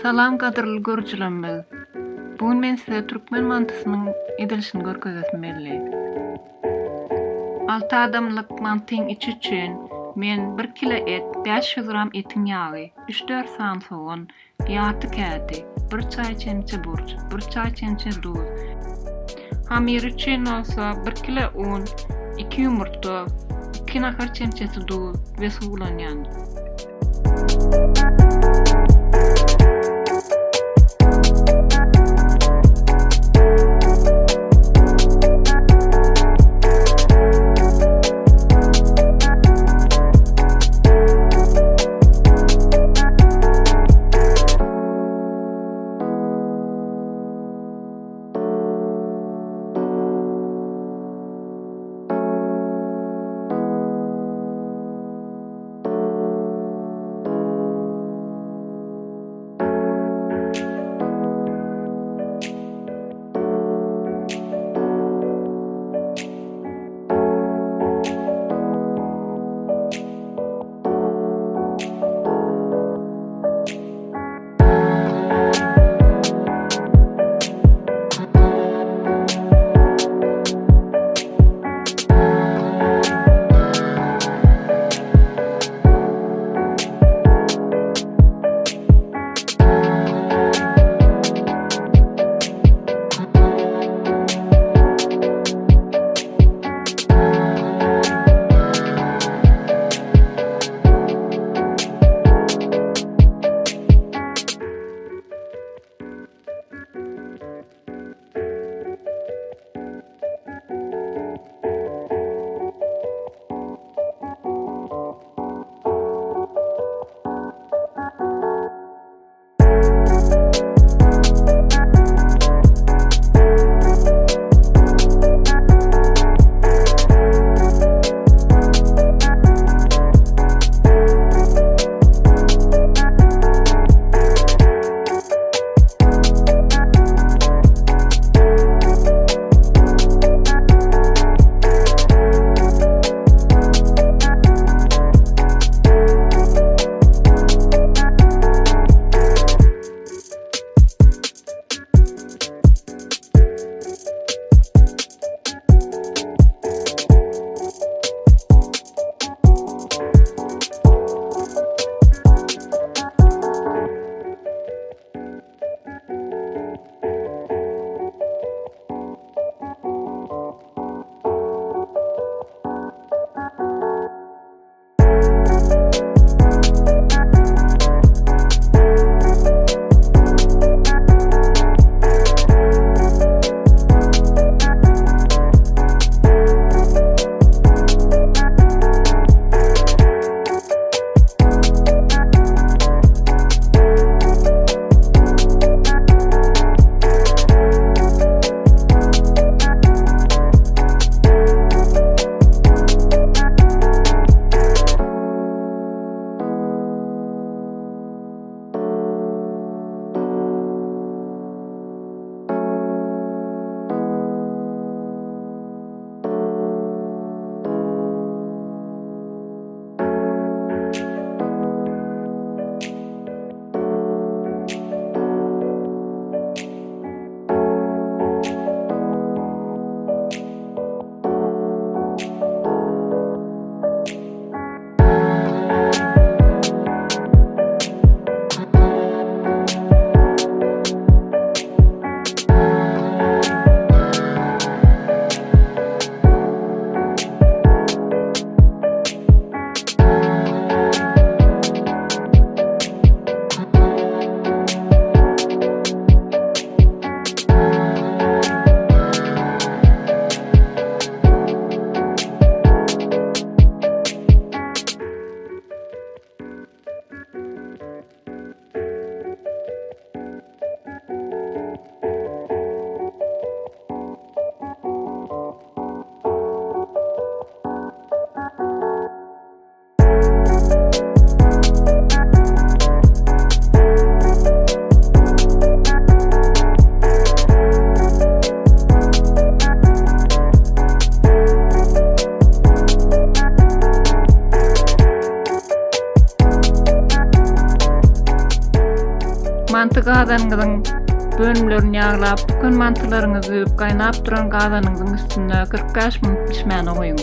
Salam gadyrly görüjilerimiz. Bu gün men size türkmen mantysynyň edilişini görkezesim geldi. Alty adamlyk mantyň içi üçin men bir kilo et, 500 gram etiň ýagy, üç-dört sany sogan, Ýarty kädi, bir çaý çemçe burç, bir çaý çemçe duz. Hamyr üçin bolsa bir kile un, iki ýumurtga, iki nahar çemçesi duz we suw ulanýan. Manty gazanyňyzyň bölümlerini ýaglap, bükün mantylaryňyzy düzüp gaýnap duran gazanyňyzyň üstünde 45 minut bişmäne goýuň.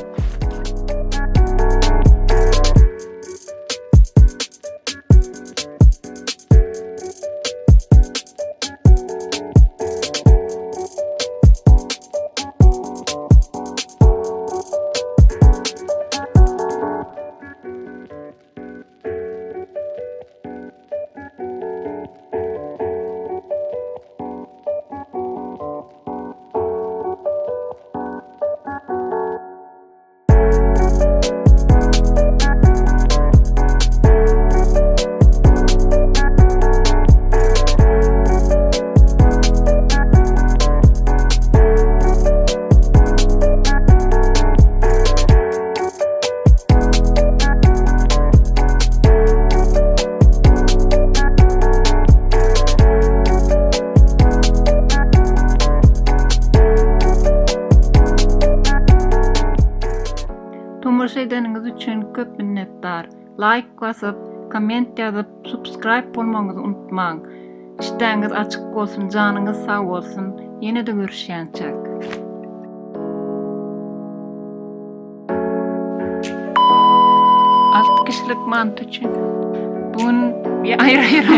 Tomaşa edeniňiz üçin köp minnetdar. Laýk basyp, komment ýazyp, subscribe bolmagyňyzy unutmaň. Işdäňiz açyk bolsun, janyňyz sag bolsun. Ýene-de görüşýänçäk. Alty kişilik manty üçin. Bu gün aýry-aýry.